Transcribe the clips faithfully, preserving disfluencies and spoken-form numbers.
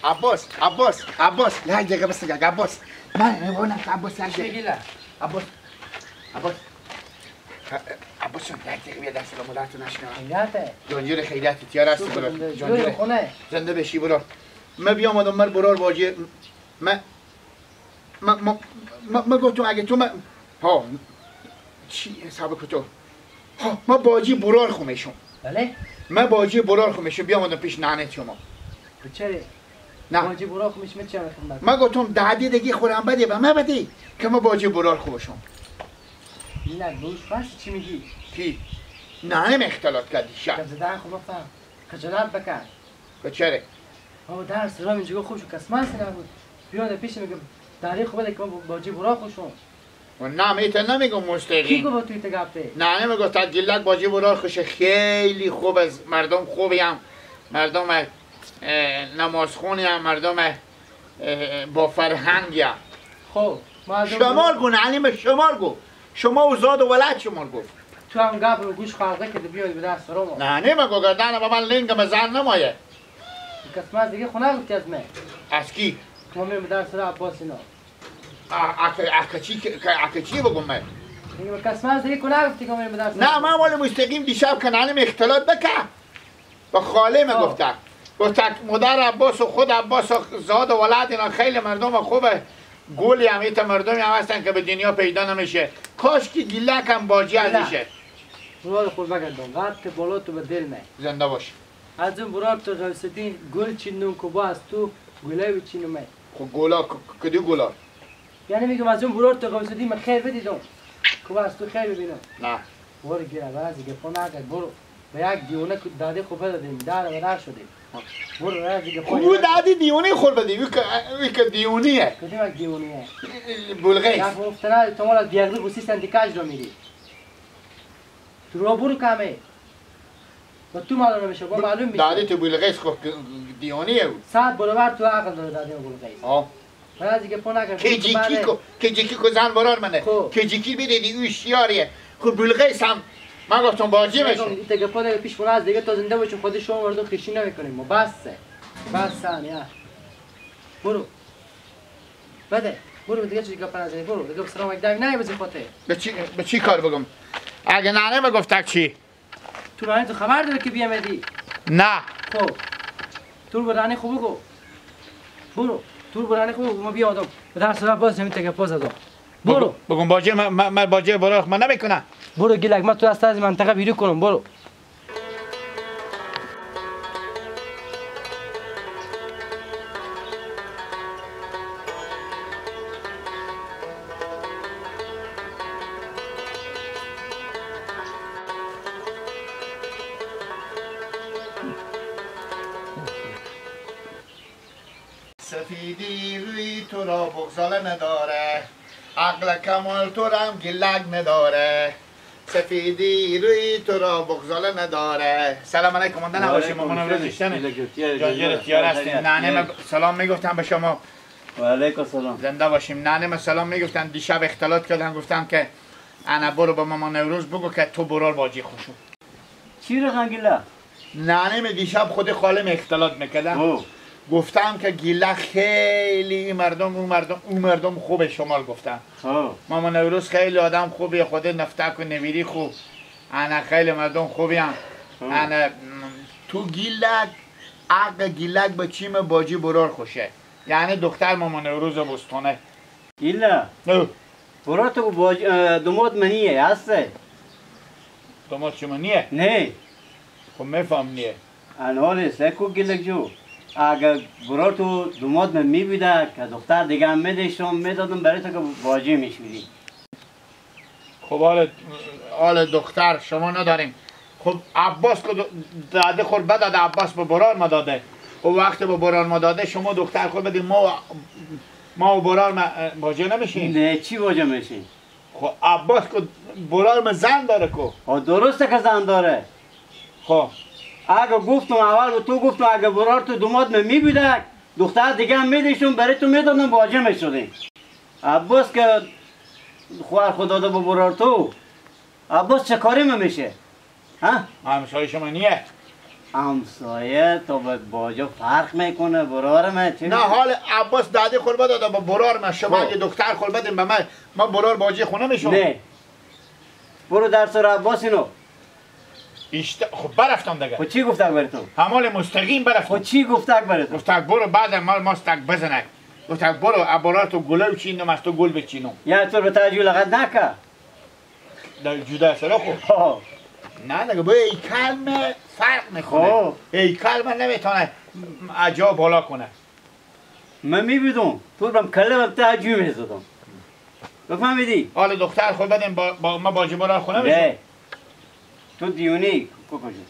عباس، عباس، عباس، یک دقیقه بس، یک عباس. من می‌گونم که عباس، یک دقیقه. عباس، عباس. عباس جان، یک دقیقه بیا، دست مادر تو نشنوم. خیریته؟ جانجور خیریت، تیار هستی برار؟ جانجور خونه. زنده بشی برار. من بیامدم، مر برار واجه، من، من، من، من، من گفتم اگه تو من، ها، چی حساب کتو؟ ها، من باجی برار خو میشم. بله؟ من باجی برار خو میشم، بیامدم پیش ننه شما. تو چرا؟ نه. باجی برار خو میشم، چرا خدمت؟ من گفتم دادی دیگه خورم بده به من بده که من باجی برار خو بشم. نه، گوش بس چی میگی؟ کی؟ ننه من اختلاط کردی شا. گپ زدن خو بفهم. خجالت بکش. به چره؟ بابا، درس را اینجا خوش و کسمس نبود. بیا در پیش میگم، داری خوبه ده که من باجی برار خو شم. و نه، من ایتا نمیگم کی مستقیم. گفت تو ایتا گپه؟ نه، نمیگم تا گیلک باجی برار خوشه، خیلی خوب از مردم خوبی هم، مردم، اه، نمازخونی هم، مردم، اه، با فرهنگی هم. خب، مردم شمار گو، نه، یعنی من شمار گو. شما و زاد و ولد شمار گو. تو هم گپ رو گوش خارده که بیای به دست رو ما. نه، نه، من گو گردن با من لنگ من زن نمایه. کسمس دیگه خونه گفتی از من. از کی؟ که ما می‌ریم به در سر عباس اینا. ا-، اکه، اکه چی که، که، اکه چی بگم من؟ دیگه به کسمس دیگه خونه گفتی که ما می‌ریم به در سر. نه، من ولی مستقیم دیشب کنانم اختلاط بکه. به خاله من آه. گفته. گفته مادر عباس و خود عباس و زاد و ولد اینا خیلی مردم خوبه. گلی هم ایت مردمی هم هستن که به دنیا پیدا نمیشه. کاش که گیلک هم باجی نه. ازشه. برار خود بگردم. وقت بالا تو به دل نه. زنده باش. از اون برار تو غوث الدین گل چینون که با از تو گله بچینمه. خب گلا ک-، ک-، کدی گلا؟ یعنی می‌گم از اون برار تو غوث الدین من خیر بدیدم که با از تو خیر ببینم. نه. برو گیره، بعضی گپا نکن، برو. به یک دیونه که دادی خو بدادیم، در به در شدیم. برو، بعضی گپا خب نکن. دادی دیونه خور بدی، او که، او که دیونیه. کدوم یک دیونیه؟ بلغیس. یک مفتنه تو مال دیگری بوسی سنتی کج رو می‌ری. تو رو برو کمه. و تو معلوم نمیشه، با معلوم می‌شه. دادی تو بلغیس خو دیونیه او. صد برابر تو عقل داره دادی بلغیس. آه. من از دیگه پو نکردم. که تو جیکی بله. کو، که جیکی کو زن برار منه. خب. که جیکی بیدیدی او شیاریه. خو بلغیس هم. من گفتم باجی نگم، می‌شه. این تگه پا دیگه پیش برو از دیگه تا زنده باشیم خودی شما مردم خیشی نمی‌کنیم. ما بسه. بسه هم، یا. برو. بده. برو دیگه چی گپ نزنی. برو. دیگه سلام یک دمی نه بزی خاطر. به چی، به چی کار بگم؟ اگه ننه مگفتک چی؟ تو رانی تو خبر داری که بیامدی؟ نه. خب. تو برانی خوب بگو. برو. تو برانی خوب بگو. ما بیا آدم. به در سر باز زمین تگه پا زدم. برو. بگو، بگم باجه، من، من، من باجه برار من نمی‌کنم. برو گیلک، من تو دست از منطقه بیرون کنم. برو. سفیدی روی تو را بغضاله نداره، عقل کمال تو را هم گیلک نداره. سفیدی روی تو را بغضاله نداره. سلام علیکم، ماندن نباشی، مامان امروز اشتنه. جانجر تیار هستیم. ننه من سلام می‌گفتم به شما. و علیکم السلام. زنده باشیم. ننه من سلام می‌گفتن، دیشب اختلاط کردن، گفتن که انا برو به ماما نوروز بگو که تو برار باجی خوشو. چی رقم گیلک؟ ننه من دیشب خود خالم اختلاط می‌کردن. خب. گفتم که گیلک خیلی این مردم، اون مردم، اون مردم خوبه شما رو گفتن. خب. ماما نوروز خیلی آدم خوبی، خود نفتک و نویری خوب. انا خیلی مردم خوبی هم. خب. انا، م، تو گیلک، حق گیلک به چیم باجی برار خوشه. یعنی دختر ماما نوروز بستونه. ایلا. نه. برار تو باج-، اه، دوماد منیه، هسته؟ دوماد شما نیه؟ نه. خب می‌فهم نیه. انوال سکو گیلک جو. اگه برار تو دوماد من می‌بوده که دختر دیگه هم می‌داشتم، می‌دادم برای تو که باجی می‌شودی. خب حال، حال دختر شما نداریم. خب عباس که دو-، داده خور بداده، عباس به برار ما داده. و وقت به برار ما داده، شما دختر خور بدیم، ما و، ما و برار ما، اه، باجه نمیشیم. نه، چی باجه میشیم؟ خب عباس که برار ما زن داره کو. خب درسته که زن داره. خب. اگه گفتم، اول به تو گفتم، اگه برار تو دوماد من می‌بودک، دختر دیگه هم می‌داشتم، برای تو می‌دادم، باجه می‌شدیم. عباس که خوار خدا داده به برار تو، عباس چه کاری من می‌شه؟ ها؟ همسایه شما نیه؟ همسایه تو به باجه فرق می‌کنه، برار من چی؟ نه، حال عباس دادی خور بده، به برار من. شما خب. اگه دختر خور بدین به من، ما برار باجه خونه می‌شم. نه. برو درس رو عباس اینو. ایشته، خب برفتم دیگه. خب چی گفتک بر تو؟ همال مستقیم برفتم. خب چی گفتک بر تو؟ گفتک برو بعد ما، ما ستک بزنک. گفتک برو، ابرار تو گله و چینم، از تو گل بچینم. یعنی تو به تاجو لغت نکه؟ در جدا سره خب. آه. نه دیگه، با ای کلمه فرق می‌کنه. خب. ای کلمه نمی‌تونه اجا بالا کنه. من می‌بودم، تو بم کله بم تا جوی می‌زدم. بفهمیدی؟ حال دختر خود بدیم با، با ما باجی برار خونه می‌شم. نه. تو دیونی، کوکو جون.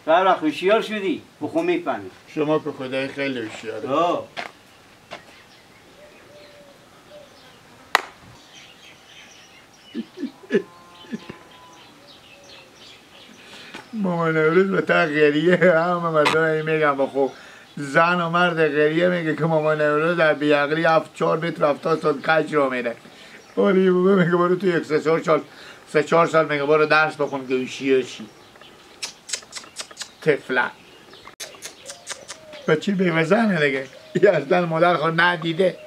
تو هر وقت هوشیار شدی، به خو می‌فهمی. شما که خدای خیلی هوشیاره. آه. ماما نوروز به تا گریه، همه مردم این می‌گن به خو زن و مرد گریه میگه که ماما نوروز در بیعقلی هفت، چهار متر هفتاد سال کج را میره. ولی بابا میگه برو تو یک سه چهار سال، سه چهار سال میگه برو درس بخون که چیه چی. طفلک. بچه بیوه‌زنه دیگه. یه اصلاً مادر خود ندیده.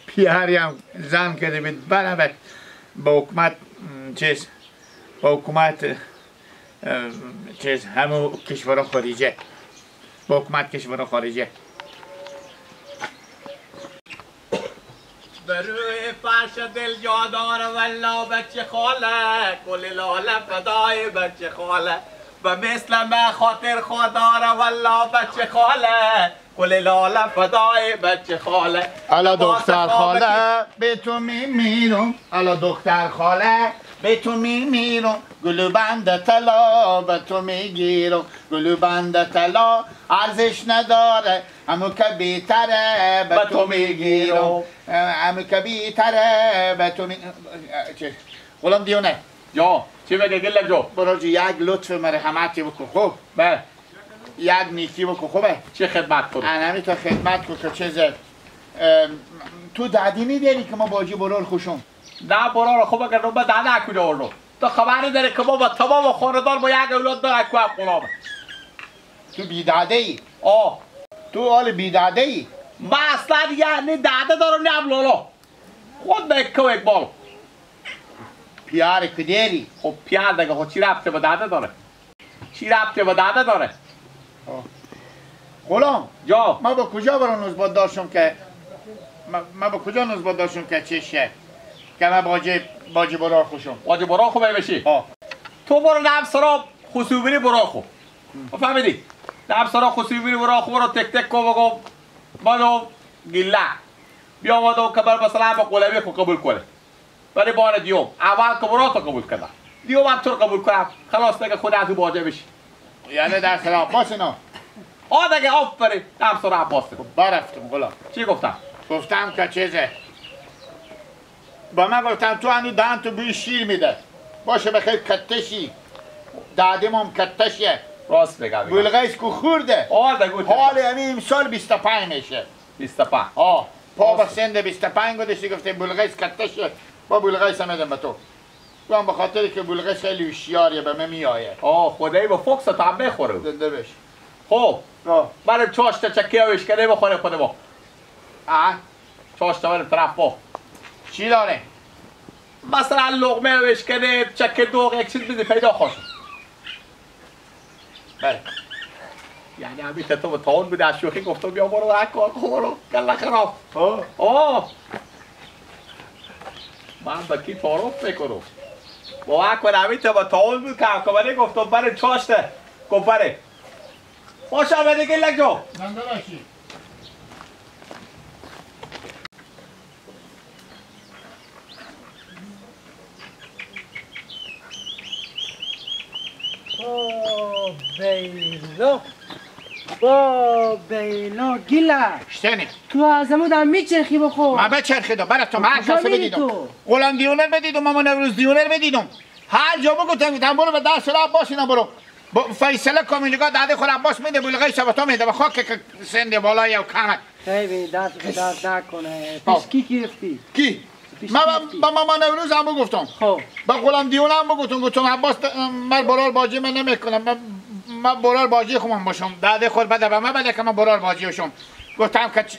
پیاری هم زن کرده بید برابر با حکومت، م، چیز، با حکومت، اه، چیز، همو کشور خارجه. با حکومت کشور خارجه. به روی فرش دل جا داره والله بچه خاله، گل لاله فدای بچه خاله، به مثل من خاطر خوا داره والله بچه خاله، گل لاله فدای بچه خاله. الا دختر خاله، به تو میمیرم، الا دختر خاله، به تو میمیرم، گل و بند طلا به تو میگیرم، گل و بند طلا ارزش نداره، همو که بیتره به تو میگیرم. اه، همو که بیتره به تو می-، اه، چه؟ غلام دیونه. جا، چی بگه گلک جو؟ برو جو، یک لطف مرحمتی بکن، خوب؟ به. یک نیکی بکن، خوبه؟ چی خدمت کنم؟ انمی تو خدمت کن که چیزه. اه، تو دادی نداری که ما باجی برار خوشم؟ نه برار، خوب اگر نوبه داده کجا وردم؟ تو خبری داری که ما با تمام خاندان با یک اولاد داره که غلامه. تو بی‌داده‌ای. آه. تو حال بی‌داده‌ای. من اصلاً یعنی داده دارم نه هم لالا. خود به اکه و اقبال. پیار کدری. خب پیار دیگه خود چی ربطه به داده داره؟ چی ربطه به داده داره؟ آه. غلام. جا. ما به کجا برم نوبت داشتم که، ما، ما به کجا نوبت داشتم که چی شه؟ که ما باجی، باجی برار خوشم. باجی برار خو بشی؟ آه. تو برو نه هم سرا خصوبری برار خو. فهمیدی؟ در سرا خصوصی می‌ری برا خو برا تک تک کو بگو منو گیله. بیا ما دو کبر مثلاً به قلبی خو قبول کنه. ولی بار دیوم. اول که برا تو قبول کنه. دیوم هم تو رو قبول کنم. خلاص دیگه خود از او باجه بشی. یعنی در سر عباس اینا؟ آه دیگه آفرین. در سر عباس اینا. برفتم غلام. چی گفتم؟ گفتم که چیزه. با من گفتن تو هنو دهن تو بوی شیر می‌ده. باشه بخیر کتشی. دادیم هم کتشه. راست می‌گم. بلغیس کو خورده. آه، ده گوته. حال همین امسال بیست و پنج می‌شه. بیست و پنج. آه. پا به راست. سن بیست و پنج گذاشتی گفته بلغیس کتشه. با بلغیس هم می‌دم به تو. تو هم به خاطر که بلغیس خیلی هوشیاریه به من می‌آیه. آه، خدایی به فوکس تا هم بخوره. زنده بش. خب. آه. برای چاش تا چکه و اشکره بخوره خود ما. آه. چاش تا برای طرف با. چی داره؟ مثلاً لقمه و اشکره، چکه دوغ، یک چیز بدی پیدا خوش. بله. یعنی همین که تو به تاون بوده، از شوخی گفتم بیا برو هر کار کن برو. گله خراب. آه. آه. من به کی تعارف می‌کنم؟ با هر کار همین تو به تاون بود که حکمانی گفتم بره چاشته. گفت بره. خوش آمدی گلک جو. زنده باشی. با بیلا، با بیلا گیلا. شتنی. تو از امو در میچرخی بخو. ما بچرخیدم، برا تو، ما هر کجا کسی میری بدیدم. تو؟ غلام دیونر بدیدم، ماما نوروز دیونر بدیدم. هر جا بگو تن، تن برو به دست عباس اینا برو. با فیصله کن اینجا داده خود عباس می‌ده، بلغیس به تو می‌ده، به خاک که سند بالای او کمه. خیلی دست به درد نکنه. پیش خب. کی گرفتی؟ کی؟ پیش ما کی با، گرفتی؟ با ماما نوروز هم بگفتم. خب. با غلام دیون هم بگفتم، گفتم عباس ت-، مر برار باجی من نمی‌کنم. من ما برار باجی خو من بشم. داده خور بده به من بده که من برار باجی بشم. گفتم که چ-،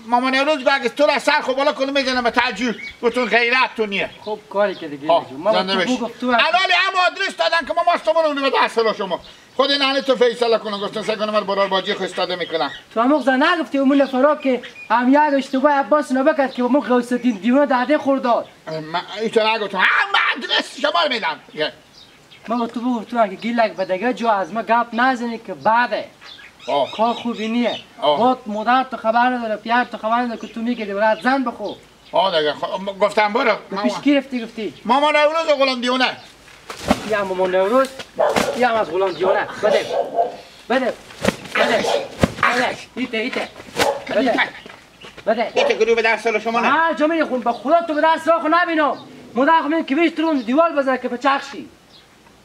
ماما نوروز گفت اگه تو را سر خو بالا کنم می‌زنم به تجو. گفتم غیرت تو نیه. خب کاری که دیگه ها، نگو. ما زنده تو بش. بگفت تو هم الان هم آدرس دادن که ما ماست برو اونو به دست شما. خود ننه تو فیصله کنه. گفتم سه کنه من برار باجی خو استاده می‌کنم. تو هم اغزه نگفتی اون نفرا که هم یک اشتباه عباس نبکرد که به ما غوث الدین دیونه داده خور داد. من ایتو نگفتم. هم من آدرس شما رو می‌دم. من با تو بگفتم که گیلک به دگه جا از ما گپ نزنی که بعده. آه. کار خوبی نیه. آه. بات مادر تو خبر نداره، پیار تو خبر نداره که تو می‌گی برات زن بخو. آه دیگه، خب، گفتم برو. به پیش کی رفتی گفتی؟ ماما نوروز و غلام دیونه. یا ماما نوروز، یا هم از غلام دیونه. بده. بده. بده. بده. ایته، ایته. بده. بده. ایته گروه به دست شما نه. هر جا میری خون، به خدا تو به دست را خو نبینم. مادر خو می‌گم که بیش ترون دیوال بزنه که به چرخ شی.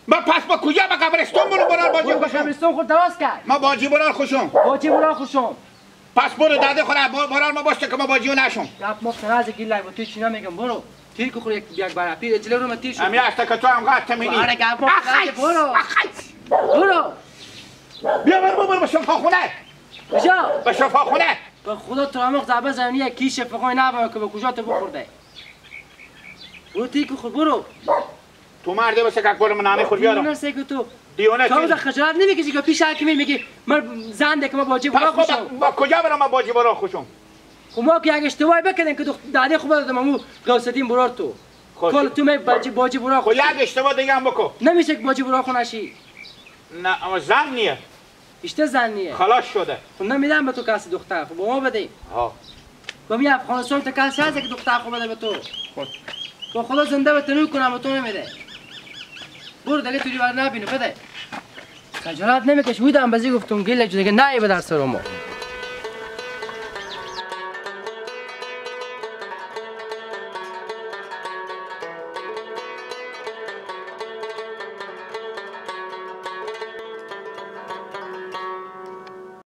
با پس با کجا به قبرستون برو برار باجی برو به خوشم؟ قبرستون خود دراز کرد. ما باجی برار خوشم. باجی برار خوشم. پس برو داده خود با-، برار ما باشه که ما باجی نشم. گپ مفت نزه گیلک، با تو چی نمی‌گم، برو. تیر که خود یک، یک بار پیر اجله رو من تیر شد. امی است که تو هم قد تمینی. آره، گپ مفت نزه، اخیس، برو. اخیس. برو. بیا برو، برو به شفاخونه. کجا؟ به شفاخونه. به خدا تو هم زبه زنی کی شفاخونه نبا که به کجا تو بخورده. برو تیر که خود برو. تو مرده بسه که اکبر من نامه خود بیارم. دیونه سه که تو. دیونه تو چی؟ دا خجالت نمی‌کشی که پیش حاکمی میگی من زن ده که ما باجی برار خوشم؟ با، با کجا برم ما باجی برار خوشم؟ خو ما که یک اشتباهی بکنیم که دخ-، داده خو بدادم امو غوث الدین برار تو. خوش. کل تو می باجی، باجی برار خو خوش. یک اشتباه دیگه هم بکو. نمیشه که باجی برار خو نشی. نه، اما زن نیه. اشته زن نیه. خلاص شده. خو نمیدم به تو کسی دختر، خو با ما بده. ها. با می افغانستان تا کسی هست که دختر خو بده به تو؟ خود. با خدا زنده به تنو کنم به تو نمیده. برو دیگه تو دیوار نبینه، بده. خجالت نمی‌کش، ویدم بزی گفتم گیلک دیگه نه به دست رو ما.